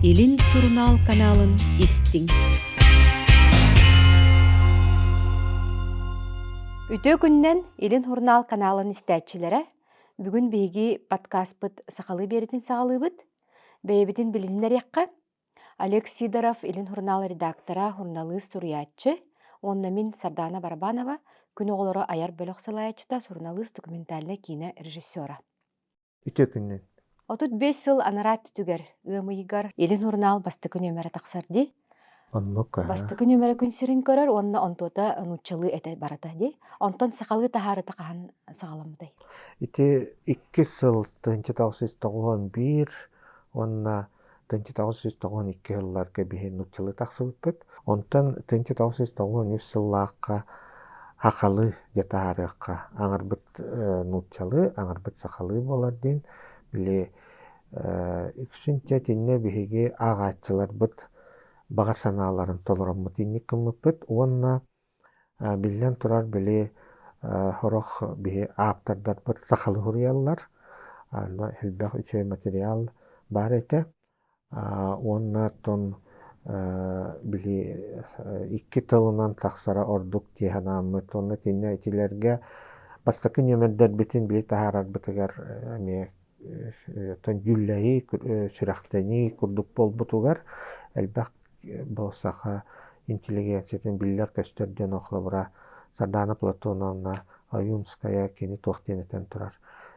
Илин сурунаал каналын истиҥ. Үтүө күнүнэн Илин сурунаал каналын истээччилэрэ! Бүгүн биһиги подкаспыт сахалыы биэритин саҕалыыбыт. Бэйэбитин билиһиннэриэххэ. Олег Сидоров, Илин сурунаал редактора, суруналыыс, суруйааччы уонна мин Сардаана Барабанова, Күн оҕолоро айар бөлөх салайааччыта, суруналыыс, документальнай киинэ режиссера. Үтүө күнүнэн. 35 сыл анараа өттүгэр, ыам ыйыгар Илин сурунаал бастакы нүөмэрэ тахсар дии. Оннук аа. Бастакы нүөмэрэ күн сирин көрөр уонна онтуота нууччалыы этэ барата дии. Онтон сахалыы таһаарыта хаһан саҕаламмытай? Ити иккис сыл 1991 уонна 1992 сылларга биһи нууччалыы тахсыбыппыт. Онтон 1993 сыллаахха сахалыы дьэ таһаарыахха аҥарбыт нууччалыы, аҥарбыт сахалыы буолар диэн били үксүн чэ итиннэ биһиги ааҕааччыларбыт баҕа санааларын толороммут инник гыммыппыт уонна Биллэн турар, били сорох биһи ааптардарбыт сахалыы суруйаллар, онно элбэх үчүгэй материал баар этэ. Уонна оттон били икки тылынан тахсара ордук дии санааммыт. Уонна итиннэ итилэргэ бастакы нүөмэрдэрбитин били таһаарарбытыгар эмиэ оттон дьүүллэһии, сүрэхтэнии курдук буолбутугар элбэх бу саха интеллигенциятын биллэр-көстөр дьоно холобура Сардаана Платоновна Ойуунская кини туох диэн этэн турар.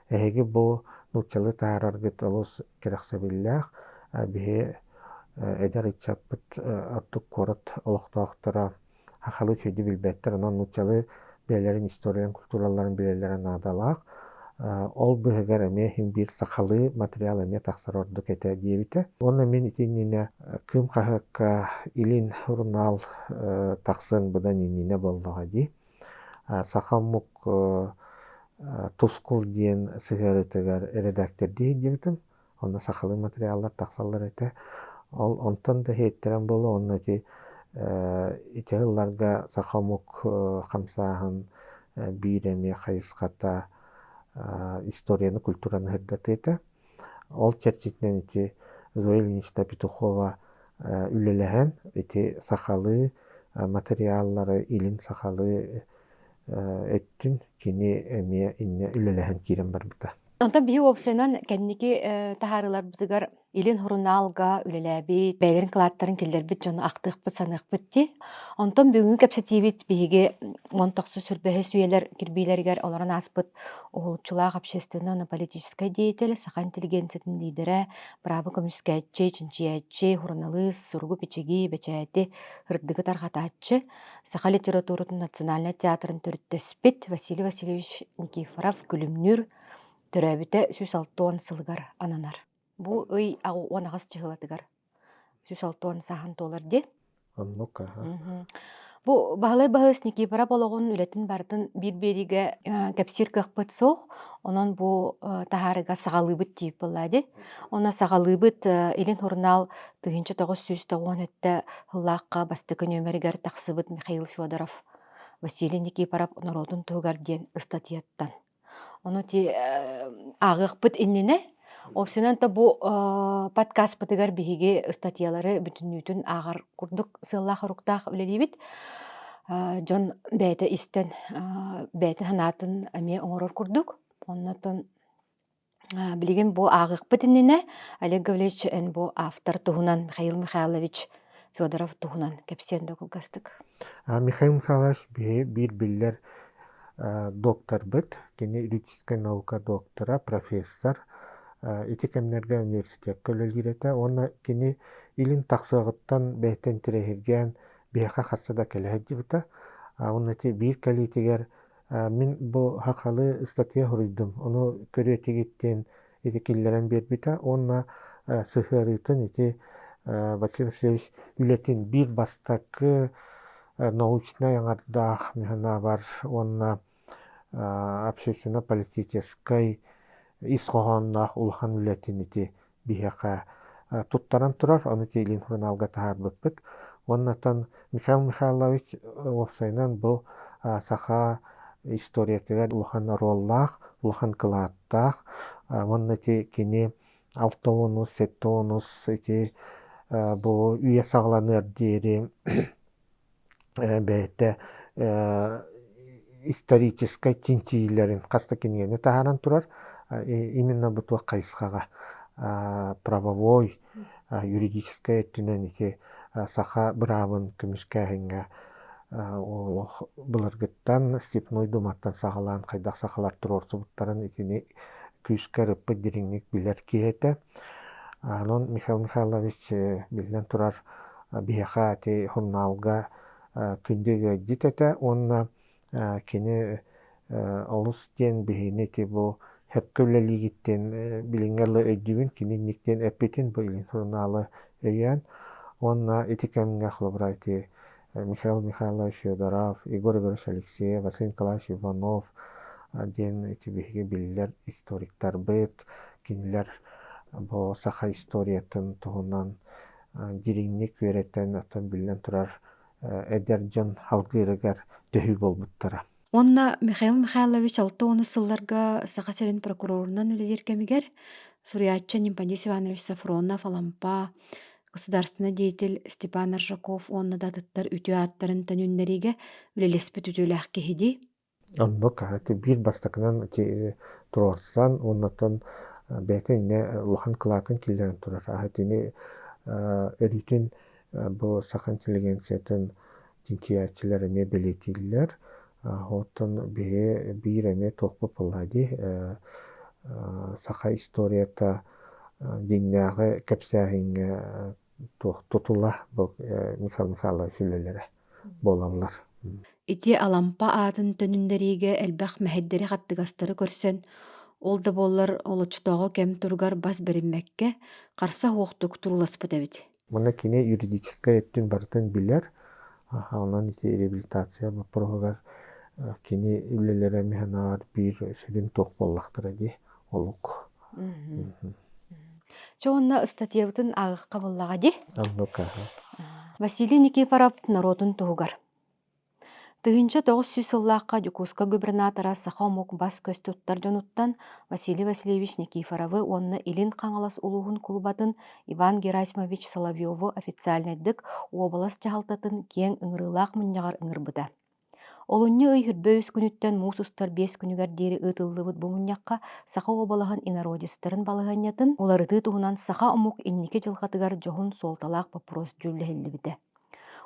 Эһиги бу нууччалыы таһаараргыт олус кэрэхсэбиллээх. Биһи эдэр ыччаппыт ордук куорат олохтоохторо сахалыы үчүгэйдик билбэттэр, онон нууччалыы бэйэлэрин историяларын, культураларын билэллэрэ наадалаах. Ол быыһыгар эмиэ иһин биир сахалыы материал эмиэ тахсар ордук этэ диэбитэ. Уонна мин ити иннинэ Кыым хаһыакка Илин сурунаал тахсыан быдан иннинэ буоллаҕа дии. Саха омук Тускул диэн сыһыарыытыгар эрэдээктэрдии сылдьыбытым. Онно сахалыы материаллар тахсаллар этэ. Ол онтон да иһиттэрэн буолуо уонна ити ити сылларга саха омук хамсааһын биир эмиэ хайысхата историяны, культураны сырдатыы этэ. Ол чэрчитинэн ити Зоя Ильинична Петухова үлэлэһэн ити сахалыы материаллары илин сахалыы өттүн кини эмиэ иннэ үлэлэһэн киирэн барбыта. Онтон биһи уопсайынан кэнники таһаарыыларбытыгар Илин сурунаалга үлэлээбит, бэйэлэрин кылааттарын киллэрбит дьону ахтыахпыт, саныахпыт дии. Онтон бүгүҥҥү кэпсэтиибит биһиги уон тохсус сүрбэһис үйэлэр кирбиилэригэр олорон ааспыт уһулуччулаах общественнай уонна политическай деятель, саха интеллигенциятын лиидэрэ, быраабы көмүскээччи, чинчийээччи, суруналыыс, суругу-бичиги, бэчээти, сырдыгы тарҕатааччы, саха литературатын национальнай театрын төрүттэспит Василий Васильевич Никифоров-Күлүмнүүр төрөөбүтэ 160 сылыгар ананар. Бу ый 18 чыһылатыгар 160 сааһын туолар дии. Оннук аха. Бу Баһылай Баһыс Никифоров олоҕун үлэтин барытын биир биэриигэ кэпсиир кыахпыт суох. Онон бу таһаарыга саҕалыыбыт диир буолла дии. Онно саҕалыыбыт Илин сурунаал 1997 сыллаахха бастакы нүөмэригэр тахсыбыт Михаил Федоров Василий Никифоров норуотун туһугар диэн ыстатыйаттан. Ону ти ааҕыахпыт иннинэ Опсунан то бу подкастпытыгар биһиги ыстатыйалары бүтүннүүтүн ааҕар курдук сыаллаах-соруктаах үлэлиибит. Дьон бэйэтэ истэн, бэйэтин санаатын эмиэ оҥорор курдук. Оннотон Билигин бу ааҕыахпыт иннинэ Олег Гаврильевич эн бу автор туһунан Михаил Михайлович Федоров туһунан кэпсиэн да кылгастык. Михаил Михайлович биир биллэр докторбыт, кини юридическай наука доктора, профессор. Ити кэмнэргэ университекка үлэлиир этэ уонна кини илин тахсыаҕыттан бэйэтэ интэриэһиргээн биһиэхэ хаста да кэлэ сылдьыбыта. Уонна ити биир кэлиитигэр Мин бу сахалыы ыстатыйа суруйдум, ону көрүөтүгүт диэн ити киллэрэн биэрбитэ уонна сыһыарыытын ити Василий Васильевич үлэтин биир бастакы научнай аҥардаах мин санаабар уонна общественно-политическай ис хоһоонноох улахан үлэтин ити биһиэхэ туттаран турар, ону Тиэлин сурунаалга таһаарбыппыт. Уоннатан Михаил Михайлович уопсайынан бу саха историятыгар улахан оруоллаах, улахан кылааттаах. Уонна ити кини алта уонус, сэттэ уонус ити бу үйэ саҕаланыар диэри бэйэтэ историческай чинчийиилэрин хас да кинигэни таһааран турар. Именно бу туох хайысхаҕа правовой, юридическай өттүнэн ити саха быраабын көмүскээһиҥҥэ олох былыргыттан Степной Думаттан саҕалаан хайдах сахалар туруорсубуттарын итини күүскэ ырыппыт дириҥник билэр киһи этэ. Онон Михаил Михайлович биллэн турар биһиэхэ ити сурунаалга күндү ыалдьыт этэ уонна кини олус диэн биһигини ити бу сөпкө үлэлиигиттэн билиҥҥэ дылы өйдүүбүн кини инник диэн эппитин бу илин сурунаалы өйөөн уонна ити кэмҥэ холобура ити Михаил Михайлович Федоров, Егор Егорович Алексеев, Василий Николаевич Иванов диэн ити биһиги биллэр историктарбыт, кинилэр бу саха историятын туһунан дириҥник үөрэтэн, оттон биллэн турар эдэр дьон алгыырыгар төһүү буолбуттара. Уонна Михаил Михайлович 60 сылларга Саха сирин прокурорунан үлэлиир кэмигэр суруйааччы Нимпандис Иванович Сафронов, Алампа, государственный деятель Степан Аржаков уонна да атыттар үтүө ааттарын төнүннэриигэ үлэлэспит үтүөлээх киһи дии. Оннук ити биир бастакынан ити туруорсан уоннаттан бэйэтэ иннэ улахан кылаатын киллэрэн турар. Итини өрүүтүн бу саха интеллигенциятын чинчийээччилэр эмиэ бэлиэтииллэр. Оттон биһи биир эмиэ туохпут буолла дии саха историята дьиҥнээҕи кэпсээһиҥҥэ туох тутула бу Михаил Михайлович үлэлэрэ буолаллар. Ити Алампа аатын төнүннэриигэ элбэх мэһэйдэри-хаттыгастары көрсөн, ол да буоллар олоччотооҕу кэм туругар бас бэриммэккэ, харса суохтук турууласпыт эбит. Манна кини юридическай өттүн барытын билэр. Онон ити реабилитация боппуруоһугар кини үлэлэрэ миһанааҕар биир сүрүн туох буоллахтара дии олук. Чэ уонна ыстатыйабытын ааҕыахха буоллаҕа дии. Оннук Василий Никифоров норуотун туһугар. 1900 сыллаахха Дьокуускай губернатора саха омук бас-көс туттар дьонуттан Василий Васильевич Никифоровы уонна Илин Хаҥалас улууһун кулубатын Иван Герасимович Соловьеву официальнайдык уобалас дьаһалтатын киэҥ ыҥырыылаах мунньаҕар ыҥырбыта. Олунньу ый 23 күнүттэн муус устар 5 күнүгэр диэри ыытыллыбыт бу мунньахха Саха уобалаһын инородецтарын балаһыанньатын уларытыы туһунан саха омук инники дьылҕатыгар дьоһун суолталаах боппуруос дьүүллэһиллибитэ.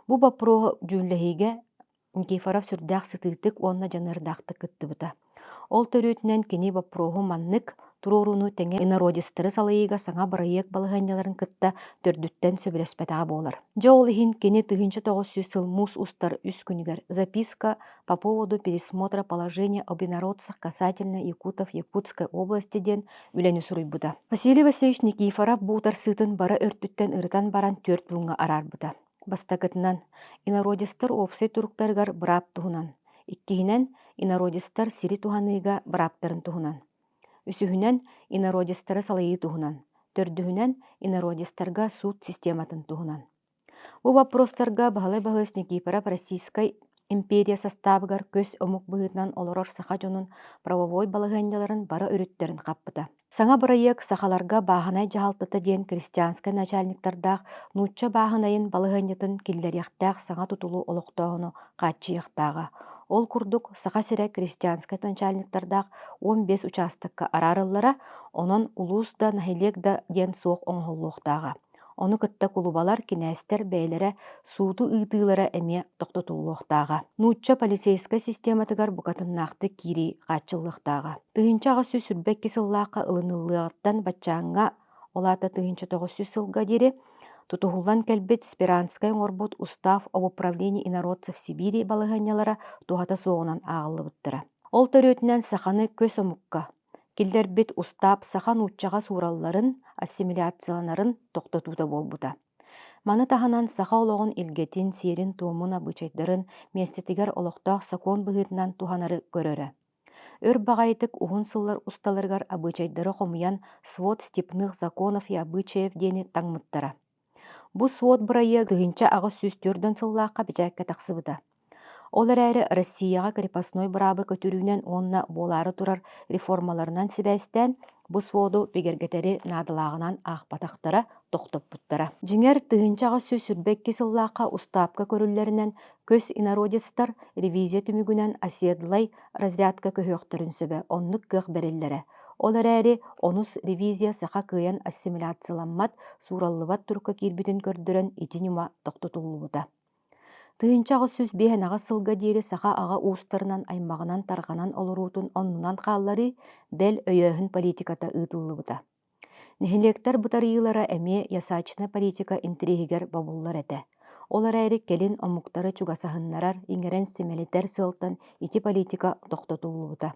Бу боппуруоһу дьүүллэһиигэ Никифоров сүрдээх сытыытык уонна дьаныардаахтык кыттыбыта. Ол төрүөтүнэн кини боппуруоһу маннык туруорууну тэҥэ инородецтары салайыыга саҥа бырайыак балаһыанньаларын кытта төрдүттэн сөбүлэспэтэҕэ буолар. Дьэ ол иһин кини 1900 сыл муус устар үс күнүгэр «Записка по поводу пересмотра положения об инородцах касательно якутов Якутской области» диэн үлэни суруйбута. Василий Васильевич Никифоров бу утарсыытын бары өртүттэн ырытан баран түөрт пууҥҥа араарбыта. Бастакытынан, инородецтар уопсай туруктарыгар быраап туһунан. Иккиһинэн, инородецтар сири туһаныыга бырааптарын туһунан. Үсүһүнэн, инородецтары салайыы туһунан. Төрдүһүнэн, инородецтарга суут систематын туһунан. Бу боппуруостарга Баһылай Баһылайыс Никифоров Российскай империя састаабыгар көс омук быһыытынан олорор саха дьонун правовой балаһыанньаларын бары өрүттэрин хаппыта. Саҥа бырайыак сахаларга бааһынай дьаһалтата диэн крестьянскай начальниктардаах нуучча бааһынайын балаһыанньатын киллэриэхтээх саҥа тутулу олохтооһуну хааччыйыахтааҕа. Ол курдук, Саха сирэ крестьянскай начальниктардаах 15 учаастакка араарыллара, онон улуус да, нэһилиэк да диэн суох оҥоһуллуохтааҕа. Ону кытта кулубалар, кинээстэр бэйэлэрэ сууту ыытыылара эмиэ тохтотуллуохтааҕа. Нуучча полицейскай систематыгар букатыннаахтык киирии хааччыллыахтааҕа. 1822 сыллаахха ылыныллыаҕыттан баччааҥҥа, ол аата 1900 сылга диэри, тутуһуллан кэлбит Сперанскай оҥорбут Устав об управлении инородцев Сибири балаһыанньалара туһата суоҕунан ааҕыллыбыттара. Ол төрүөтүнэн саханы көс омукка Киллэрбит устаап саха нууччаҕа сууралларын, ассимиляцияланарын тохтотуута буолбута. Маны таһынан саха олоҕун илгэтин, сиэрин-туомун, абыычайдарын миэстэтигэр олохтоох сокуон быһыытынан туһанары көрөрө. Өр баҕайытык уһун сыллар усталарыгар абыычайдары хомуйан «Свод степных законов и обычаев» диэни таҥмыттара. Бу суот бырайыак 1844 сыллаахха бэчээккэ тахсыбыта. Ол эрээри Россияҕа крепостной быраабы көтүрүүнэн уонна буолаары турар реформаларынан сибээстээн бу суоду бигэргэтэри наадалааҕынан аахпатахтара, тохтоппуттара. Дьиҥэр, 1822 сыллаахха устаапка көрүллэринэн көс инородецтар ревизия түмүгүнэн оседлай разрядка көһүөхтэрин сөбө, оннук кыах бэриллэрэ. Ол эрээри онус ревизия саха кыайан ассимиляцияламмат, суураллыбат турукка киирбитин көрдөрөн ити ньыма тохтотуллубута. 1858 сылга диэри саха аҕа уустарынан аймаҕынан тарҕанан олоруутун оннунан хаалларыы, бэл өйөөһүн политиката ыытыллыбыта. Нэһилиэктэр бытарыйыылара эмиэ ясачная политика интэриэһигэр бобуллар этэ. Ол эрээри кэлин омуктары чугасаһыннарар, иҥэрэн симэлитэр сыалтан ити политика тохтотуллубута.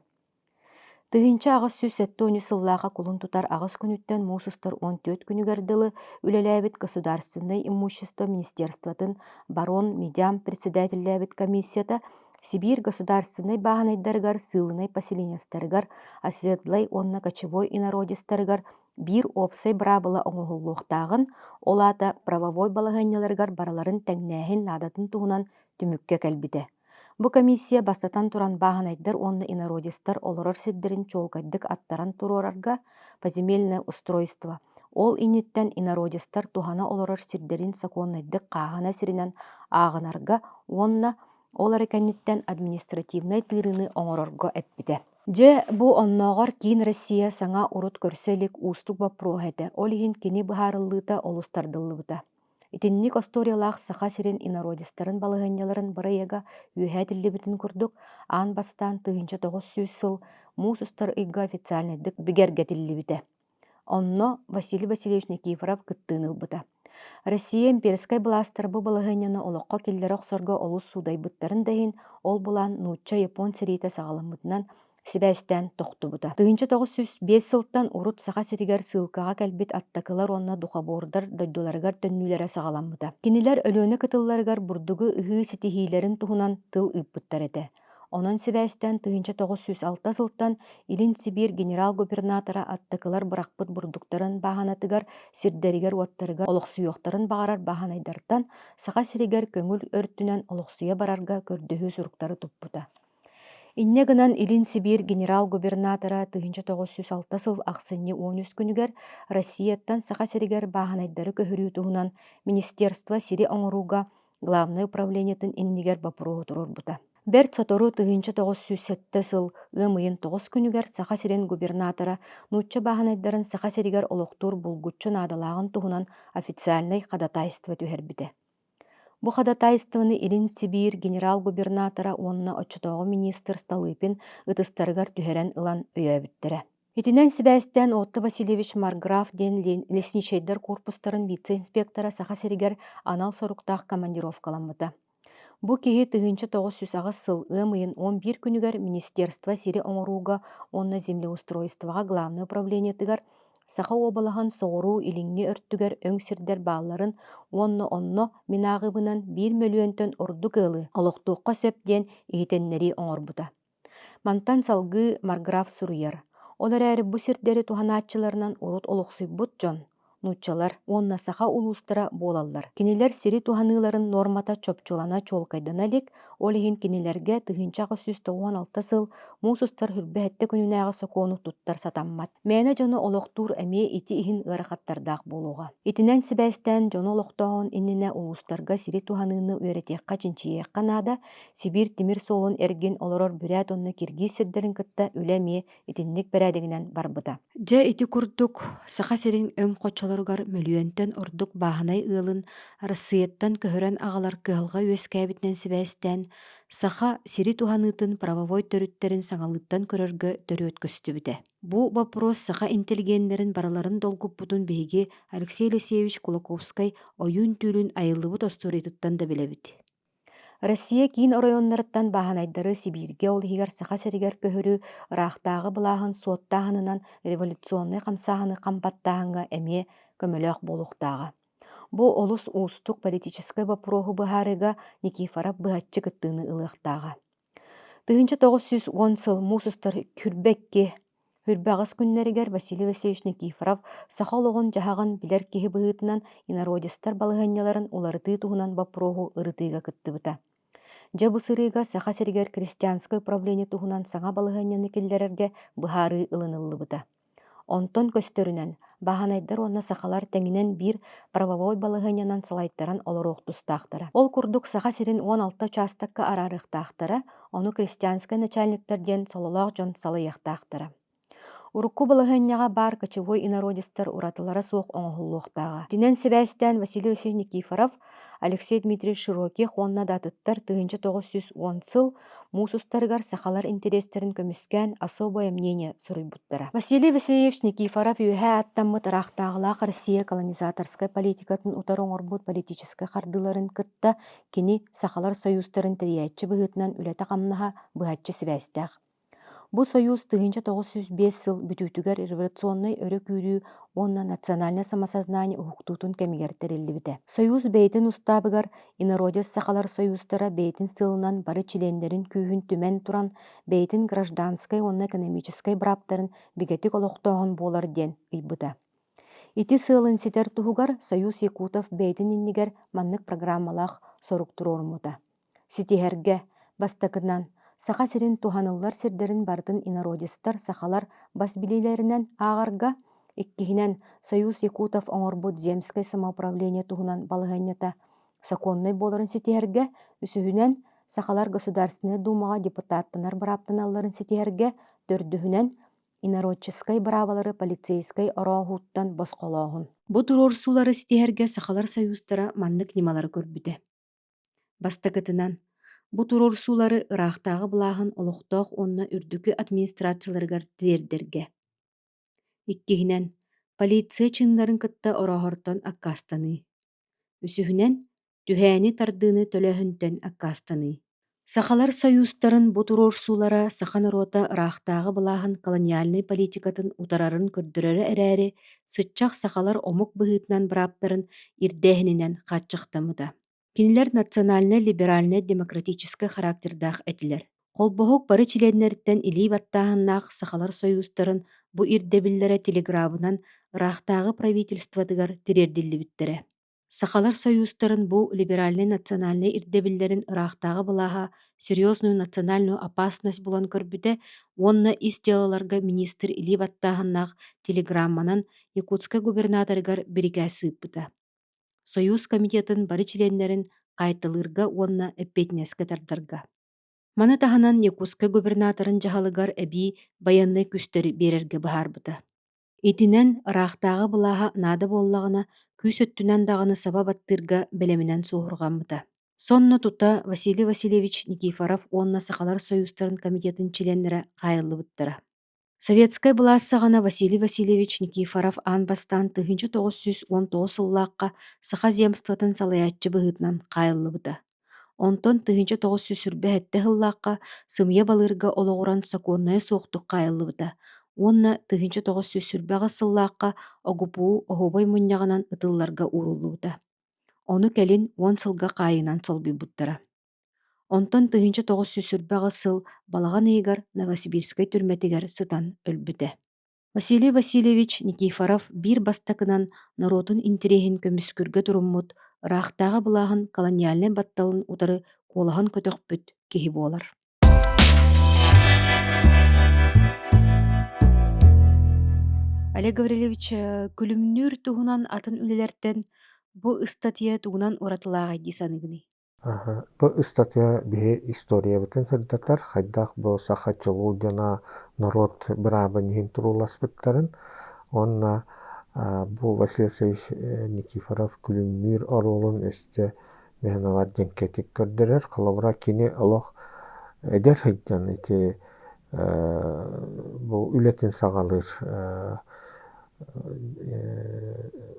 1870 сыллааҕы кулун тутар аҕыс күнүттэн муус устар 14 күнүгэр дылы үлэлээбит Государственное имущество министерствотын барон Медям председателлээбит комиссията Сибиир государственнай бааһынайдарыгар, сыылынай поселенецтарыгар, оседлай уонна кочевой инородецтарыгар биир уопсай быраабыла оҥоһуллуохтааҕын, ол аата правовой балаһыанньаларыгар барыларын тэҥнээһин наадатын туһунан түмүккэ кэлбитэ. Бу комиссия бастатан туран бааһынайдар уонна инородецтар олорор сирдэрин чуолкайдык аттаран туруорарга поземельное устройство, ол инниттэн инородецтар туһана олорор сирдэрин сокуоннайдык хааһына сиринэн ааҕынарга уонна ол эрэ кэнниттэн административнай тыырыыны оҥорорго эппитэ. Дьэ, бу оннооҕор киин Россия саҥа урут көрсө илик уустук боппуруоһа этэ, ол иһин кини быһаарыллыыта олус тардыллыбыта. Итинник остуоруйалаах Саха сирин инородецтарын балаһыанньаларын бырайыага үөһэ этиллибитин курдук, аан бастаан 1900 сыл муус устар ыйга официальнайдык бигэргэтиллибитэ. Онно Василий Васильевич Никифоров кыттыыны ылбыта. Россия имперскэй былаастара бу балаһыанньаны олоххо киллэрэ охсорго олус суудайбыттарын да иһин, ол былаан нуучча-япон сэриитэ саҕаламмытынан сибээстээн тохтубута. 1905 сылтан урут Саха сиригэр сыылкаҕа кэлбит аттакылар уонна духобордар дойдуларыгар төннүүлэрэ саҕаламмыта. Кинилэр Өлүөнэ кытылларыгар бурдугу ыһыы ситиһиилэрин туһунан тыл ыыппыттар этэ. Онон сибээстээн 1906 сылтан Илин Сибиир генерал-губернатора аттакылар бырахпыт бурдуктарын бааһынатыгар сирдэригэр-уоттарыгар олохсуйуохтарын баҕарар бааһынайдартан Саха сиригэр көҥүл өртүнэн олохсуйа барарга көрдөһүү суруктары туппута. Инньэ гынан Илин Сибиир генерал-губернатора 1906 сыл ахсынньы 13 күнүгэр Россияттан Саха сиригэр бааһынайдары көһөрүү туһунан министерство сири оҥорууга главнай управлениетын иннигэр боппуруоһу туруорбута. Бэрт сотору 1907 сыл ыам ыйын 9 күнүгэр Саха сирин губернатора нуучча бааһынайдарын Саха сиригэр олохтуур булгуччу наадалааҕын туһунан официальнай ходатайство түһэрбитэ. Бу ходатайствоны Илин Сибиир генерал-губернатора уонна оччотооҕу министр Столыпин ытыстарыгар түһэрэн ылан өйөөбүттэрэ. Итинэн сибээстээн Отто Васильевич Марграф диэн лесничэйдэр корпустарын вице-инспектора Саха сиригэр анал соруктаах командировкаламмыта. Бу киһи 1908 сыл ыам ыйын 11 күнүгэр министерство сири оҥорууга уонна землеустройствоҕа главнай управлениетыгар Саха уобалаһын соҕуруу илиҥҥи өртүгэр өҥ сирдэр баалларын уонна онно мин ааҕыыбынан биир мөлүйүөнтэн ордук ыалы олохтуохха сөп диэн иһитиннэрии оҥорбута. Мантан салгыы Марграф суруйар: «Ол эрээри бу сирдэри туһанааччыларынан урут олохсуйбут дьон, нууччалар уонна саха улуустара буолаллар. Кинилэр сири туһаныыларын нуормата чопчулана чуолкайдана илик, ол иһин кинилэргэ 1896 сыл муус устар 27 күнүнээҕи сокуону туттар сатаммат. Мээнэ дьону олохтуур эмиэ ити иһин ыарахаттардаах буолуоҕа. Итинэн сибээстээн дьону олохтооһун иннинэ улуустарга сири туһаныыны үөрэтиэххэ, чинчийиэххэ наада, Сибиир тимир суолун эргин олорор бүрээт уонна киргиз сирдэрин кытта үлэ эмиэ итинник бэрээдэгинэн барбыта. Дьэ ити курдук Саха сирин өҥ хочолоругар мөлүйүөнтэн ордук бааһынай ыалын Арассыыйаттан көһөрөн аҕалар кыһалҕа үөскээбитинэн сибээстээн, саха сири туһаныытын правовой төрүттэрин саҥалыыттан көрөргө төрүөт көстүбүтэ. Бу боппуруос саха интеллигеннэрин барыларын долгуппутун биһиги Алексей Елисеевич Кулаковскай Ойуун түүлүн айыллыбыт остуоруйатыттан да билэбит. Россия киин оройуоннарыттан бааһынайдары Сибииргэ, ол иһигэр Саха сиригэр көһөрүү ыраахтааҕы былааһын суоттааһынынан революционнай хамсааһыны хам баттааһыҥҥа эмиэ көмөлөөх буолуохтааҕа. Бу олус уустук политическай боппуруоһу быһаарыыга Никифоров быһаччы кыттыыны ылыахтааҕа. 1910 сыл муус устар Күрбэкки Үрбэҕэс күннэригэр Василий Васильевич Никифоров саха олоҕун-дьаһаҕын билэр киһи быһыытынан инородецтар балаһыанньаларын уларытыы туһунан боппуруоһу ырытыыга кыттыбыта. Дьэ бу сырыыга Саха сиригэр крестьянскай управление туһунан саҥа балаһыанньаны киллэрэргэ быһаарыы ылыныллыбыта. Онтон көстөрүнэн, бааһынайдар уонна сахалар тэҥинэн биир правовой балаһыанньанан салайтаран олоруох тустаахтара. Ол курдук Саха сирин 16 учаастакка араарыахтаахтара, ону крестьянскай начальниктар диэн сололоох дьон салайыахтаахтара. Урукку балаһыанньаҕа баар кочевой инородецтар уратылара суох оҥоһуллуохтааҕа. Итинэн сибээстээн Василий Васильевич Никифоров, Алексей Дмитриевич Широких уонна да атыттар 1910 сыл муус устарыгар сахалар интэриэстэрин көмүскээн особое мнение суруйбуттара. Василий Васильевич Никифоров үөһээ ааттаммыт ыраахтааҕылаах Россия колонизаторскай политикатын утары оҥорбут политическай хардыыларын кытта кини Сахалар союзтарын тэрийээччи быһыытынан үлэтэ-хамнаһа быһаччы сибээстээх. Бу сойуус 1905 сыл бүтүүтүгэр революционнай өрө күүрүү уонна национальнай самосознание уһуктуутун кэмигэр тэриллибитэ. Сойуус бэйэтин устаабыгар инородец сахалар сойуустара бэйэтин сыалынан бары чилиэннэрин күүһүн түмэн туран бэйэтин гражданскай уонна экономическай бырааптарын бигэтик олохтооһун буолар диэн ыйбыта. Ити сыалын ситэр туһугар Союз Якутов бэйэтин иннигэр маннык программалаах сорук туруоруммута. Ситиһэргэ, бастакынан, Саха сирин туһаныллар сирдэрин барытын инородецтар сахалар бас билиилэринэн ааҕарга, иккиһинэн, Союз Якутов оҥорбут земскэй самоуправление туһунан балаһыанньата сокуоннай буоларын ситиһэргэ, үсүһүнэн, сахалар Государственнай Думаҕа депутаттанар бырааптаналларын ситиһэргэ, төрдүһүнэн, инородческай быраабалары полицейскай орооһууттан босхолооһун. Бу туруорсуулары ситиһэргэ сахалар союзтара маннык ньымалары көрбүтэ. Бастакытынан, бу туруорсуулары ыраахтааҕы былааһын олохтоох уонна үрдүкү администрацияларыгар тириэрдэргэ. Иккиһинэн, полиция чыыннарын кытта орооһортон аккаастаныы. Үсүһүнэн, түһээни тардыыны төлөөһүнтэн аккаастаныы. Сахалар сойуустарын бу туруорсуулара саха норуота ыраахтааҕы былааһын колониальнай политикатын утарарын көрдөрөрө эрээри, сыччах сахалар омук быһыытынан бырааптарын ирдээһининэн хааччахтаммыта. Кинилэр национальнай-либеральнай демократическай характердаах этилэр. Холбоһук бары чилиэннэриттэн илии баттааһыннаах Сахалар сойуустарын бу ирдэбиллэрэ телеграбынан ыраахтааҕы правительствотыгар тириэрдиллибиттэрэ. Сахалар сойуустарын бу либеральнай национальнай ирдэбиллэрин ыраахтааҕы былааһа серьезную национальную опасность булан көрбүтэ уонна ис дьыалаларга министр илии баттааһыннаах телеграмманан Якутскай губернаторыгар бирикээс ыыппыта. Союз комитетын бары чилиэннэрин хаайталыырга уонна эппиэтинэскэ тардарга. Маны таһынан Якутскай губернаторын дьаһалыгар эбии байыаннай күүстэри биэрэргэ быһаарбыта. Итинэн ыраахтааҕы былааһа наада буоллаҕына күүс өттүнэн даҕаны саба баттыырга бэлэминэн суоһурҕаммыта. Сонно тута Василий Васильевич Никифоров уонна Сахалар Союзтарын комитетын чилиэннэрэ хаайыллыбыттара. Советскай былаас саҕана Василий Васильевич Никифоров аан бастаан 1919 сыллаахха Саха земствотын салайааччы быһыытынан хаайыллыбыта. Онтон 1927 сыллаахха сымыйа балыырга олоҕуран сокуоннайа суохтук хаайыллыбыта уонна 1928 сыллаахха ОГПУ оһуобай мунньаҕынан ытылларга ууруллубута. Ону кэлин 10 сылга хаайыынан солбуйбуттара. Онтон 1928 сыл балаҕан ыйыгар Новосибирскай түрмэтигэр сытан өлбүтэ. Василий Васильевич Никифоров биир бастакынан норуотун интэриэһин көмүскүүргэ туруммут, ыраахтааҕы былааһын колониальнай батталын утары куолаһын көтөхпүт киһи буолар. Олег Гаврильевич, күлүмнүүр туһунан атын үлэлэртэн бу ыстатыйа тугунан уратылааҕый дии саныыгыный? Бу ыстатыйа биһи историябытын сырдатар, хайдах бу саха чулуу дьоно норуот быраабын иһин турууласпыттарын уонна бу Василий Васильевич Никифоров күлүмнүүр оруолун өссө Михайловар дьэҥкэтик көрдөрөр. Холобура, кини олох эдэр сылдьан ити бу үлэтин саҕалыыр.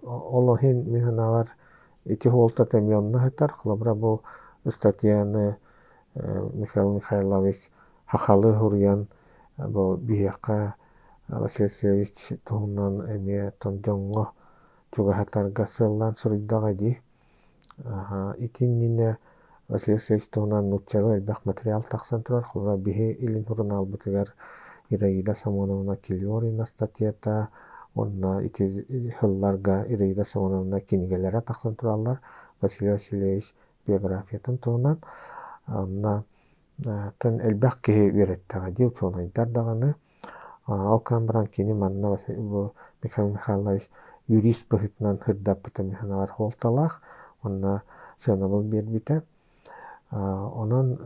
Ол иһин мин санаабар Ити суолтата эмиэ онно сытар. Холобура, бу ыстатыйаны Михаил Михайлович сахалыы суруйан бу биһиэхэ Василий Алексеевич туһунан эмиэ дьоҥҥо чугаһатарга сыаллаан суруйдаҕа дии. Ити иннинэ Василий Алексеевич туһунан нууччалыы элбэх материал тахсан турар. Холобура, биһи Илин сурунаалбытыгар Ираида Самоновна Килиорина статьята уонна ити сылларга Ираида Самоновна кинигэлэрэ тахсан тураллар. Василий Васильевич биографиятын туһунан. Онно тон элбэх киһи үөрэттэҕэ дии, учуонайдар даҕаны. Ол гынан баран кини манна бу Михаил Михайлович юрист быһыытынан сырдаппыта мин санаабар суолталаах уонна сыанабыл биэрбитэ. Онон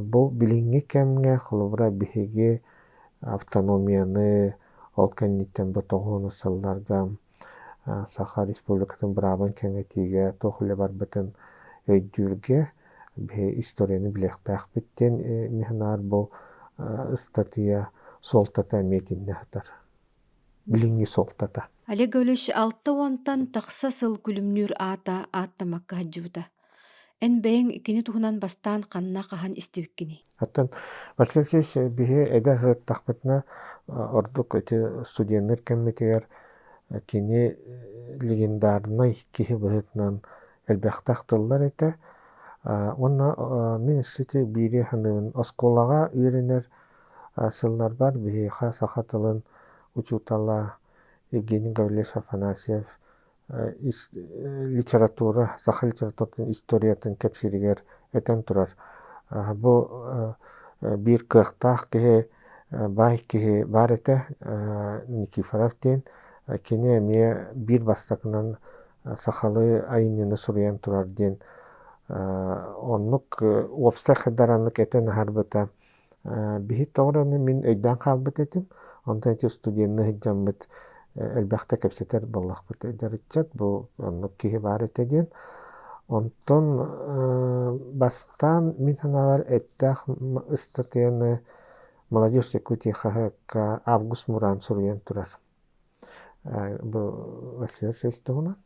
бу билиҥҥи кэмҥэ холобура биһиги автономияны ол кэнниттэн бу тоҕуону сылларга Саха Республикатын быраабын кэҥэтиигэ туох үлэ барбытын өйдүүргэ биһи историяны билиэхтээхпит диэн мин санаабар бу ыстатыйа суолтата эмиэ итиннэ сытар. Билиҥҥи суолтата. Олег Гаврильевич алта уонтан тахса сыл күлүмнүүр аата ааттаммакка сылдьыбыта. Эн бэйэҥ кини туһунан бастаан ханна хаһан истибиккиний? Оттон Василий Алексеевич биһи эдэр сырыттахпытына ордук ити студеннар кэммитигэр кини легендарнай киһи быһыытынан элбэхтэ ахтыллар этэ. Уонна мин ити биири саныыбын оскуолаҕа үөрэнэр сылларбар биһиэхэ саха тылын учуутала Евгений Гаврильевич Афанасьев литература, саха литературатын историятын кэпсииригэр этэн турар. Бу биир кыахтаах киһи, баай киһи баар этэ, Никифоров диэн. Кини эмиэ биир бастакынан сахалыы айымньыны суруйан турар диэн оннук уопсай хадараннык этэн аһарбыта. Биһи тоҕо эрэ мин өйдөөн хаалбыт этим. Онтон ити студенныы сылдьаммыт элбэхтэ кэпсэтэр буоллахпыт эдэр ыччат бу оннук киһи баар этэ диэн. Онтон бастаан мин санаабар эттээх ыстатыйаны «Молодежь Якутии» хаһыакка Август Муран суруйан турар. Бу Василий Васильевич туһунан.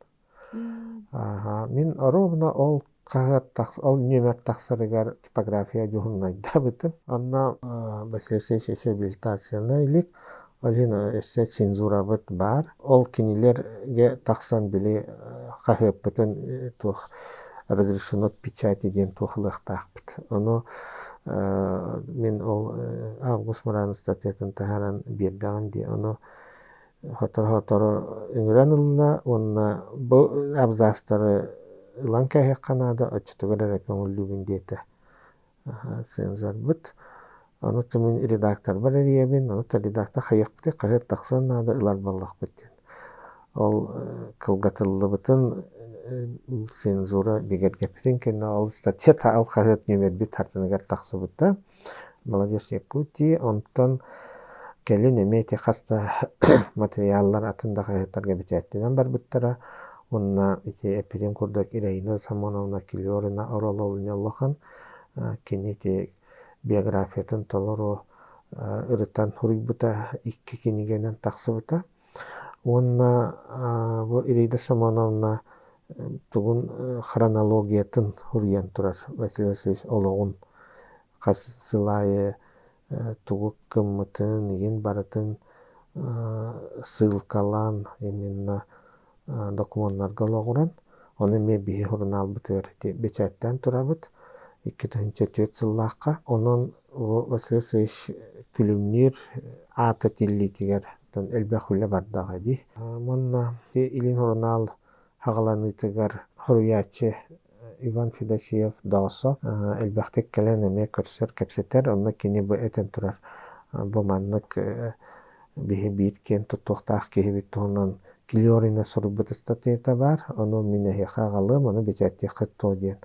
Мин оруобуна ол хаһыат ол нүөмэр тахсарыгар типография дьуһуннайдаабытым. Онно Василий Васильевич реабилитацияны илик, ол иһин өссө цензурабыт баар. Ол кинилэргэ тахсан били хаһыаппытын туох разрешено к печати диэн туох ылыахтаахпыт. Ону мин ол Август Муран ыстатыйатын таһааран биэрдэҕим дии. Ону Сотору-сотору ыҥыран ылла уонна бу абзацтары ылан кээһиэххэ наада, оччотугар эрэ көҥүллүүбүн диэтэ цензорбут. Ону мин редакторбар эрийэбин, ону редактор хайыахпытый, хаһыат тахсан наада, ылар буоллахпыт диэн. Ол кылгатыллыбытын цензура бигэргэппитин кэннэ ол статья ол хаһыат нүөмэрбит хартыныгар тахсыбыта. Молодежь Якутии, онтон кэлин эмиэ ити хас да материаллар атын да хаһыаттарга бэчээттэнэн барбыттара. Уонна ити эппитим курдук Ираина Самоновна Килерина оруола улахан. Кини ити биографиятын толору ырытан суруйбута, икки кинигэнэн тахсыбыта. Уонна бу Ираида Самоновна тугун хронологиятын суруйан турар Василий Васильевич олоҕун хас сыл аайы тугу гыммытын, игин барытын ссылкалаан именно докумуоннарга олоҕуран, ону эмиэ биһи сурунаалбытыгар ити бэчээттээн турабыт 2004 сыллаахха. Онон Василий Васильевич Күлүмнүүр аата тиллиитигэр элбэх үлэ бардаҕа дии. Уонна Илин сурунаал хаҕаланыытыгар суруйааччы Иван Федосеев Доосо элбэхтик кэлэн эмиэ көрсөр, кэпсэтэр. Онно кини бу этэн турар бу маннык биһи биир киэн туттуохтаах киһибит туһунан Клиорина суруйбут ыстатыйата баар. Ону мин эһиэхэ аҕалыам, ону бэчээттиэххит дуо диэн.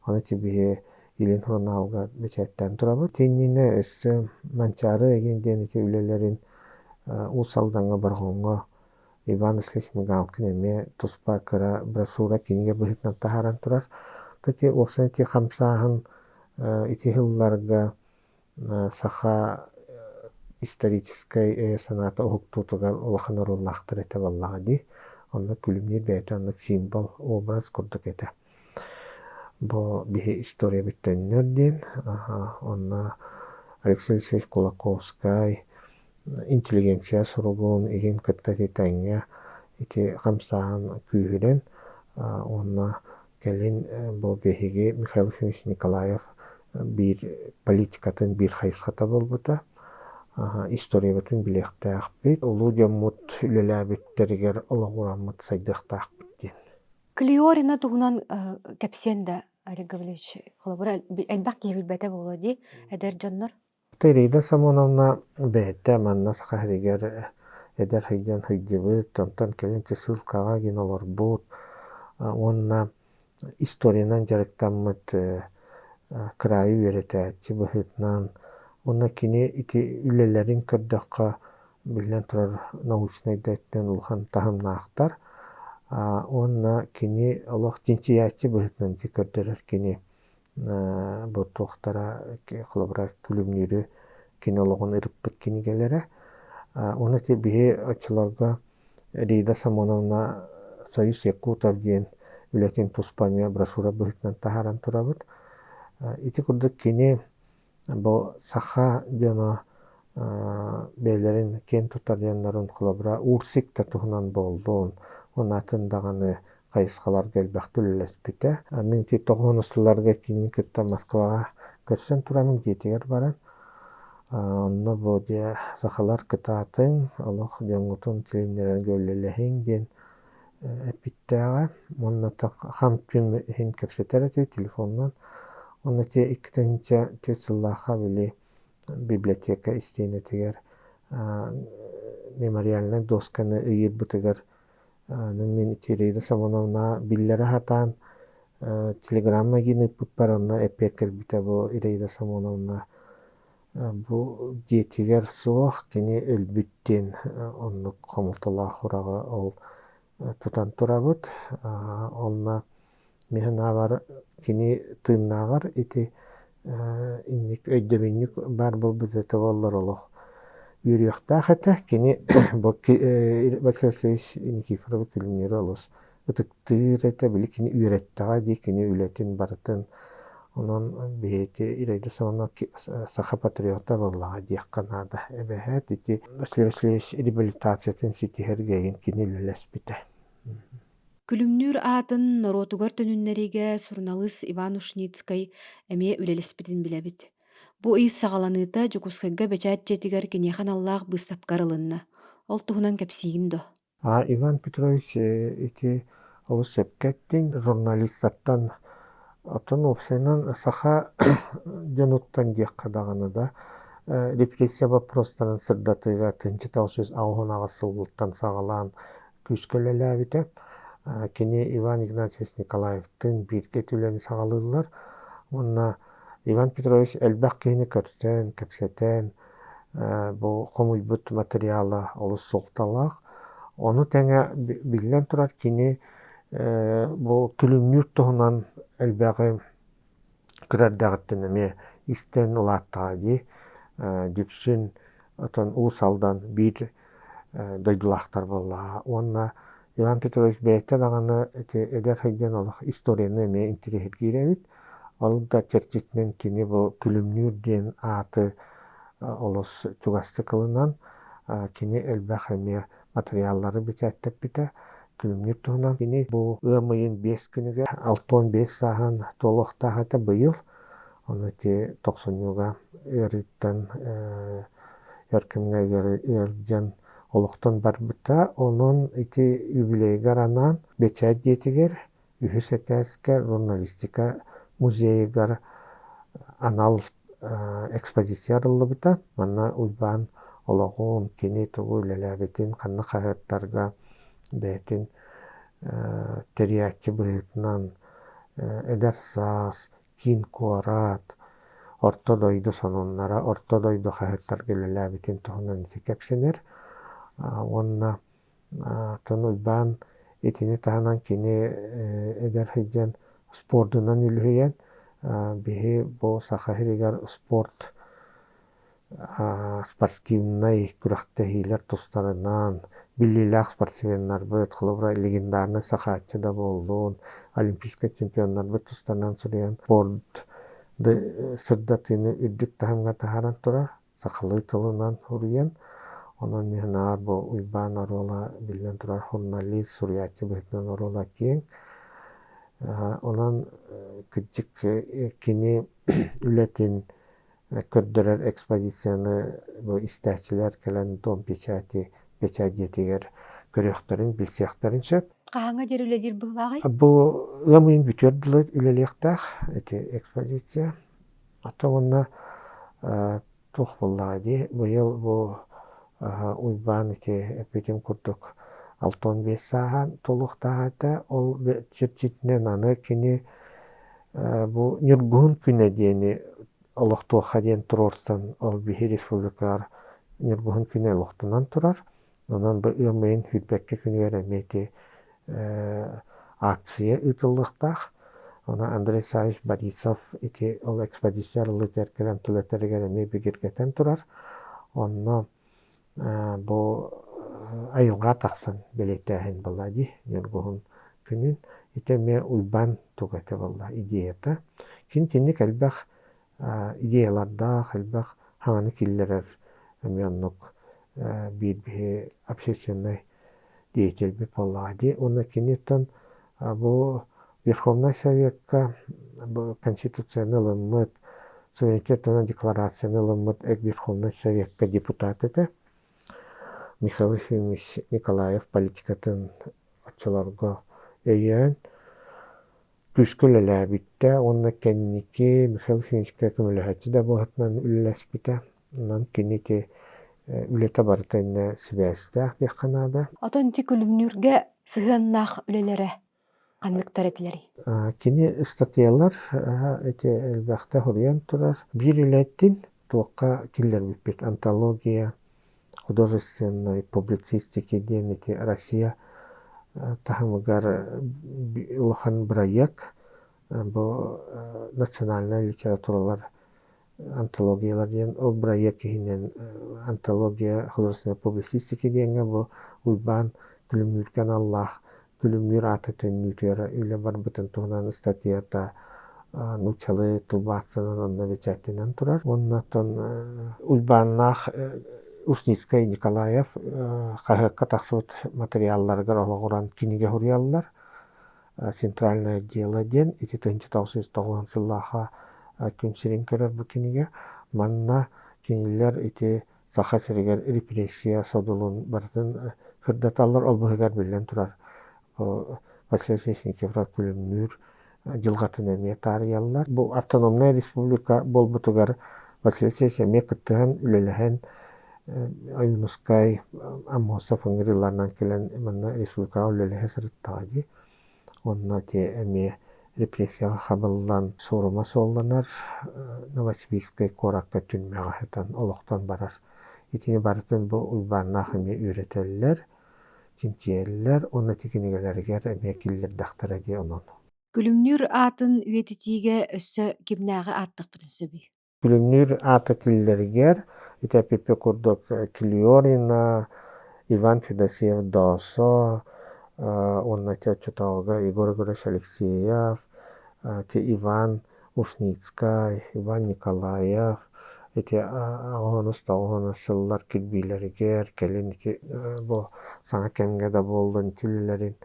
Ону ити биһи Илин сурунаалга бэчээттээн турабыт. Иннинэ өссө Манчаары эгин диэн ити үлэлэрин Уус Алдаҥҥа Борҕоҥҥо Иван Васильевич Мигалкин эмиэ туспа кыра брошюра кинигэ быһыытынан таһааран турар. Ити уопсайынан ити хамсааһын ити сылларга саха историческай өйө-санаата уһуктуутугар улахан оруоллаахтар этэ буоллаҕа дии. Онно Күлүмнүүр бэйэтэ оннук символ, образ курдук этэ. Бу биһи историябыт төннөр диэн. Онно Алексей Алексеевич Кулаковскай интеллигенция суругун игин кытта ити тэҥҥэ ити хамсааһын күүһүрэн уонна кэлин бу биһиги Михаил Ефимович Николаев биир политикатын биир хайысхата буолбута. Историябытын билиэхтээхпит, улуу дьоммут үлэлээбиттэригэр олоҕураммыт сайдыахтаахпыт диэн. Клиорина туһунан кэпсиэн да. Олег Гаврильевич, холобура, элбэх киһи билбэтэ буолуо дии, эдэр дьоннор. Ираида Самоновна бэйэтэ манна Саха сиригэр эдэр сылдьан сылдьыбыт, онтон кэлин ссылкаҕа гин олорбут уонна историянан дьарыктаммыт кыраайы үөрэтээччи быһыытынан уонна кини ити үлэлэрин көрдөххө биллэн турар научнай да өттүнэн улахан таһымнаахтар уонна кини олох чинчийээччи быһыытынан ити көрдөрөр кини бу туохтара холобура күлүмнүүрү кини олоҕун ырыппыт кинигэлэрэ. Уонна ити биһи оччолорго Рида Самоновна «Союз якутов» диэн үлэтин туспа эмиэ брошюра быһыытынан таһааран турабыт. Ити курдук кини Бу саха дьоно бэйэлэрин киэн туттар дьоннорун холобура Урсик да туһунан буоллун, уонна атын даҕаны хайысхаларга элбэхтик үлэлэспитэ. Мин ити тоҕуһунус сылларга кинини кытта Москваҕа көрсөн тураммын дьиэтигэр баран, онно бу дьэ сахалар кытаатыҥ, олох дьоҥҥутун тилиннэрэргэ үлэлэһиҥ диэн эппиттээҕэ уонна хам-түм иһин кэпсэтэр этибит телефонунан. Уонна ити 2004 сыллаахха били библиотека истиэнэтигэр мемориальнай досканы ыйыырбытыгар мин ити Ираида Самоновна биллэрэ сатаан телеграмма гин ыыппыппар онно эппиэт кэлбитэ бу Ираида Самоновна бу дьиэтигэр суох кини өлбүт диэн оннук хомолтолоох ураҕы ол тутан турабыт. Онно мин санаабар кини тыыннааҕар ити инник өйдөбүнньүк баар буолбут этэ буоллар олох үөрүөхтээх этэ. Кини бу Василий Васильевич Никифоровы күлүмнүүрү олус ытыктыыр этэ, били кини үөрэттэҕэ дии, кини үлэтин барытын. Онон биһиги Ираида Семеновна саха патриота буоллаҕа диэххэ наада эбэһээт. Ити Василий Васильевич реабилитациятын ситиһэргэ игин кини үлэлэспитэ. Күлүмнүүр аатын норуотугар төнүннэриигэ суруналыыс Иван Ушницкай эмиэ үлэлэспитин билэбит. Бу ый саҕаланыыта Дьокуускайга бэчээт дьиэтигэр киниэхэ аналлаах быыстапка арылынна. Ол туһунан кэпсиигин дуо? А Иван Петрович ити олус сөпкө эттиҥ. Журналистартан, оттон уопсайынан саха дьонуттан диэххэ даҕаны да, репрессия боппуруостарын сырдатыыга 1998 сылыттан саҕалаан күүскэ үлэлээбитэ. Кини Иван Игнатьевич Николаевтыын бииргэ үлэни саҕалыыллар. Уонна Иван Петрович элбэх киһини көрсөн, кэпсэтэн, бу хомуйбут материала олус суолталаах. Ону тэҥэ биллэн турар кини бу күлүмнүүр туһунан элбэҕи кыра эрдэҕиттэн эмиэ истэн улааттаҕа дии. Дүпсүн отон Уус Алдан биир дойдулаахтар буоллаҕа. Уонна Иван Петрович бэйэтэ даҕаны ити эдэр сылдьан олох историяны эмиэ интэриэһиргиир эбит. Ол да чэрчитинэн кини бу Күлүмнүүр диэн ааты олус чугастык ылынан, кини элбэх эмиэ матырыйааллары бэчээттэппитэ. Күлүмнүүр туһунан кини бу ыам ыйын 5 күнүгэр 65 сааһын туолуохтаах этэ быйыл. Ону ити тохсунньуга ыарыыттан өр кэмҥэ ыалдьан олохтон барбыта. Онон ити юбилейгар анаан бэчээт дьиэтигэр үһүс этээскэ журналистика музейыгар анал экспозиция арыллыбыта. Манна Уйбаан олоҕун, кини тугу үлэлээбитин, ханна хаһыаттарга бэйэтин тэрийээччи быһыытынан эдэр саас, киин куорат, орто дойду сонуннара, орто дойду хаһыаттарга үлэлээбитин туһунан ити кэпсэнэр. Уонна Оттон Уйбаан итини таһынан кини эдэр сылдьан спордунан үлүһүйэн, биһи бу Саха сиригэр спорт спортивнай күрэхтэһиилэр тустарынан биллиилээх спортсменнарбыт, холобура легендарный Сахааччы да буоллун, олимпийскай чемпионнарбыт тустарынан суруйан спорт сырдатыыны үрдүк таһымҥа таһааран турар. Сахалыы тылынан суруйан, онон мин наар бу Уйбаан оруола биллэн турар журналист, суруйааччы быһыытынан оруола киэҥ. Онон кырдьык кини үлэтин көрдөрөр экспозицияны бу истээччилэр кэлэн Дом печати печать дьиэтигэр. көрүөхтэрин, билсиэхтэрин сөп. Хаһааҥҥа диэри үлэлиир быһыылааҕый? Бу ыам ыйын бүтүөр дылы үлэлиэхтээх ити экспозиция. Ата уонна туох буоллаҕа дии, быйыл бу Уйбаан ити эппитим курдук 65 сааһа туолуохтаах этэ. Ол чэрчитинэн аны кини бу Ньургуһун күнэ диэни олохтуохха диэн туруорсан ол биһи республикалар Ньургуһун күнэ олохтонон турар. Онон бу ыам ыйын сүүрбэккэ күнүгэр эмиэ ити акция ыытыллыахтаах. Онон Андрей Саввич Борисов ити ол экспедиция арыллыытыгар кэлэн тыл этэригэр эмиэ бигэргэтэн турар. Онно бу айылҕа тахсан бэлиэтээһин буолла дии Ньургуһун күнүн. Ити эмиэ Уйбаан туга этэ буолла идеята. Кини итинник элбэх идеялардаах, элбэх хаҥаны киллэрэр эмиэ оннук биир биһи общественнай деятельбит буоллаҕа дии. Уонна киниттэн бу Верховнай Советка бу Конституцияны ылыммыт, суверенитет туһунан декларацияны ылыммыт Верховнай Советка депутат этэ. Михаил Ефимович Николаев политикатын оччолорго өйөөн күүскэ үлэлээбиттэ уонна кэнники Михаил Ефимовичка көмөлөһөөччү да быһыытынан үлэлэспитэ. Онон кини ити үлэтэ барыта иннэ сибээстээх диэххэ наада. Отон ити күлүмнүүргэ сыһыаннаах үлэлэрэ ханныктар этилэрий? Кини ыстатыйалар ити элбэхтэ суруйан турар. Биир үлэттин туохха киллэрбиппит антология художественной публицистики диэн ити Россия таһымыгар улахан бырайыак бу национальнай литературалар антологиялар диэн ол бырайыак иһинэн антология художественной публицистики диэҥҥэ бу Уйбаан Күлүмнүүргэ аналлаах Күлүмнүүр аата төннүүтүгэр үлэ барбытын туһунан ыстатыйата нууччалыы тылбаастанан онно бэчээттэнэн турар. Уонна оттон Уйбааннаах Ушницкай Николаев хаһыакка тахсыбыт матырыйаалларыгар олоҕуран кинигэ суруйаллар. Центральное дело диэн ити 1990 сыллаахха күн сирин көрөр бу кинигэ. Манна кинилэр ити Саха сиригэр репрессия содулун барытын сырдаталлар, ол быһыгар биллэн турар Василий Васильевич Никифоров Күлүмнүүр дьылҕатын эмиэ таарыйаллар. Бу автономнай республика буолбутугар Василий Васильевич эмиэ кыттыһан үлэлэһэн Ойуунускай, Аммосов ыҥырыыларынан кэлэн манна республикаҕа үлэлэһэ сырыттаҕа дии. Онно ити эмиэ репрессияҕа хабыллан суорума суолланар, Новосибирскай куоракка түрмэҕэ сытан олохтон барар. Итини барытын бу Уйбааннаах эмиэ үөрэтэллэр, чинчийэллэр уонна ити кинигэлэригэр эмиэ киллэрдэхтэрэ дии онон. Күлүмнүүр аатын үйэтитиигэ өссө кимнээҕи ааттахпытын сөбүй? Күлүмнүүр аата тиллэригэр ити эппиппит курдук Клиорина, Иван Федосеев-Доосо уонна ити оччотооҕуга Егор Егорович Алексеев, ити Иван Ушницкай, Иван Николаев ити аҕыс тоҕус сыллар кирбиилэригэр кэлин ити бу саҥа кэмҥэ да буоллун ити үлэлэрин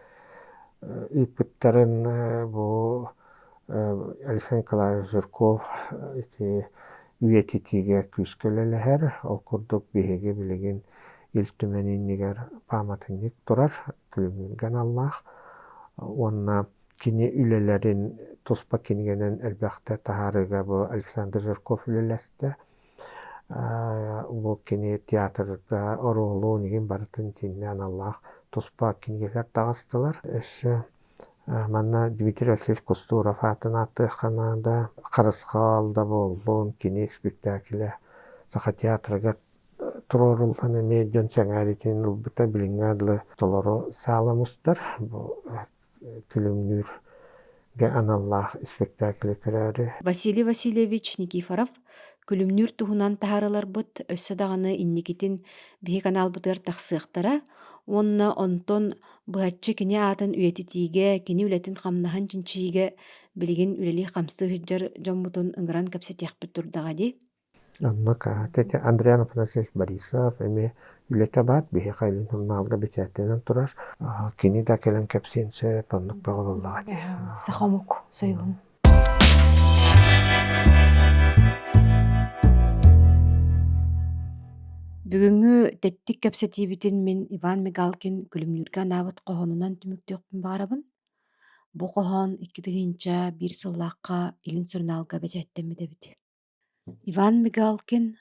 ыыппыттарын бу Алексей Николаевич Жирков ити үйэтитиигэ күүскэ үлэлэһэр. Ол курдук биһиги билигин Ил Түмэн иннигэр пааматынньык турар, күлүмнүүргэ аналлаах. Уонна кини үлэлэрин туспа кинигэнэн элбэхтэ таһаарыыга бу Александр Жирков үлэлэстэ. Бу кини театрга оруолун игин барытын итиннэ аналлаах туспа кинигэлэр таҕыстылар. Өссө Манна Дмитрий Васильевич Кустуров аатын ааттыахха наада. Харысхал да буоллун, кини спектаклэ Саха театрыгар туруоруллан эмиэ дьон сэҥээриитин ылбыта билиҥҥэ дылы толору саала мустар. Бу күлүмнүүргэ аналлаах испэктээкили көрөөрү. Василий Васильевич Никифоров Күлүмнүүр туһунан таһаарыыларбыт өссө даҕаны инникитин биһи каналбытыгар тахсыахтара уонна онтон Быһаччы кини аатын үйэтитиигэ, кини үлэтин-хамнаһын чинчийиигэ билигин үлэлии-хамсыы сылдьар дьоммутун ыҥыран кэпсэтиэхпит турдаҕа дии. Оннук ити Андриан Афанасьевич Борисов эмиэ үлэтэ баар, биһиэхэ Илин сурунаалга бэчээттэнэн турар. Кини да кэлэн кэпсиэн сөп, оннук бөҕө буоллаҕа дии. Саха омук союһун. Бүгүҥҥү тэттик кэпсэтиибитин мин Иван Мигалкин Күлүмнүүргэ анаабыт хоһоонунан түмүктүөхпүн баҕарабын. Бу хоһоон 2001 сыллаахха Илин сурунаалга бэчээттэммит эбит. Иван Мигалкин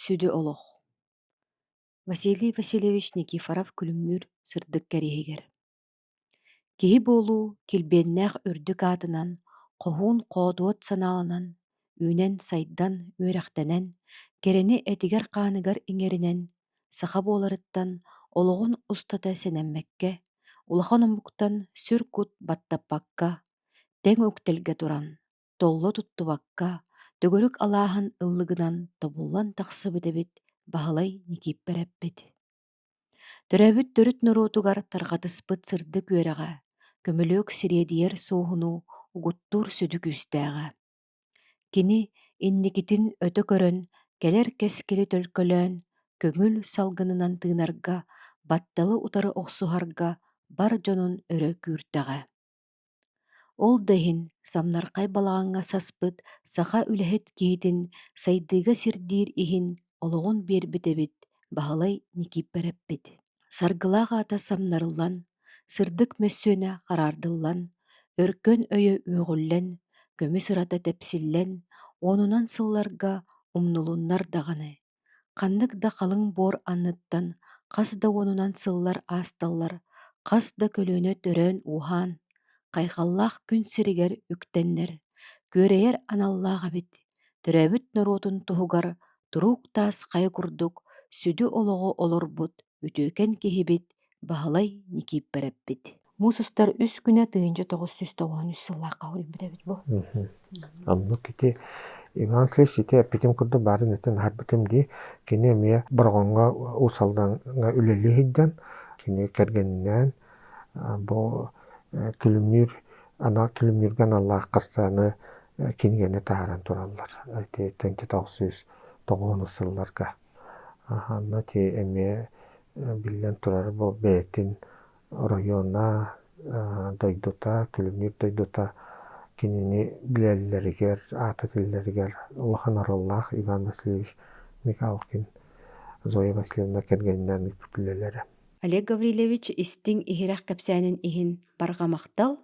«Сүдү олох» Василий Васильевич Никифоров-Күлүмнүүр сырдык кэриэһигэр Киһи буолуу килбиэннээх үрдүк аатынан, хоһуун-хоодуот санааланан, үүнэн-сайдан, үөрэхтэнэн, кэрэни этигэр-хааныгар иҥэринэн, саха буоларыттан олоҕун устата сэнэммэккэ, улахан омуктан сүр-кут баттаппакка, тэҥ үктэлгэ туран, толло туттубакка, төгүрүк алааһын ыллыгынан тобуллан тахсыбыт эбит Баһылай Никииппэрэппит. Төрөөбүт төрүт норуотугар тарҕатыспыт сырдык үөрэҕэ, көмүлүөк сириэдийэр суоһунуу угуттуур сүдү күүстээҕэ. Кини инникитин өтө көрөн, кэлэр кэскили төлкөлөөн, көҥүл салгынынан тыынарга, батталы утары охсуһарга бар дьонун өрө күүртэҕэ. Ол да иһин самнархай балаҕаҥҥа саспыт саха үлэһит киһитин сайдыыга сирдиир иһин олоҕун биэрбит эбит Баһылай Никииппэрэппит. Саргылаах аата самнарыллан, сырдык мөссүөнэ хараардыллан, өркөн өйө үөҕүллэн, көмүс ырата тэпсиллэн, уонунан сылларга умнулуннар даҕаны, Ханнык да халыҥ буор анныттан хас да уонунан сыллар аасталлар, хас да көлүөнэ төрөөн-ууһаан, хайҕаллаах күн сиригэр үктэннэр, күөрэйэр аналлаах эбит, төрөөбүт норуотун туһугар туруук таас хайа курдук сүдү олоҕу олорбут үтүөкэн киһибит Баһылай Никииппэрэппит. Муус устар үс күнэ 1993 сыллаахха суруйбут эбит бу. Оннук ити Иван Васильевич ити эппитим курдук баарын этэн аһарбытым дии. Кини эмиэ Бороҕоҥҥо Уус Алдаҥҥа үлэлии сылдьан кини кэргэнинээн бу күлүмнүүр анал күлүмнүүргэ аналлаах хастааны кинигэни таһааран тураллар. Ити 1990 сылларга. Аһаанна ити эмиэ биллэн турар бу бэйэтин оройуона, дойдута, Күлүмнүүр дойдута кинини билэллэригэр, аата этиллэригэр улахан оруоллаах Иван Васильевич Михалкин Зоя Васильевна кэргэнинээн ыыппыт үлэлэрэ. Олег Гаврильевич истиҥ иһирэх кэпсээнин иһин барҕа махтал.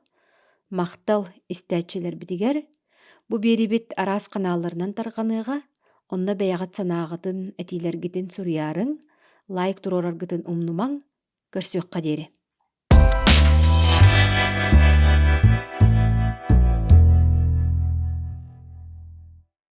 Махтал истээччилэрбитигэр. Бу биэрибит араас ханаалларынан тарҕаныаҕа. Онно бэйэҕит санааҕытын, этиилэргитин суруйаарыҥ, лайк туруораргытын умнумаҥ. Көрсүөххэ диэри.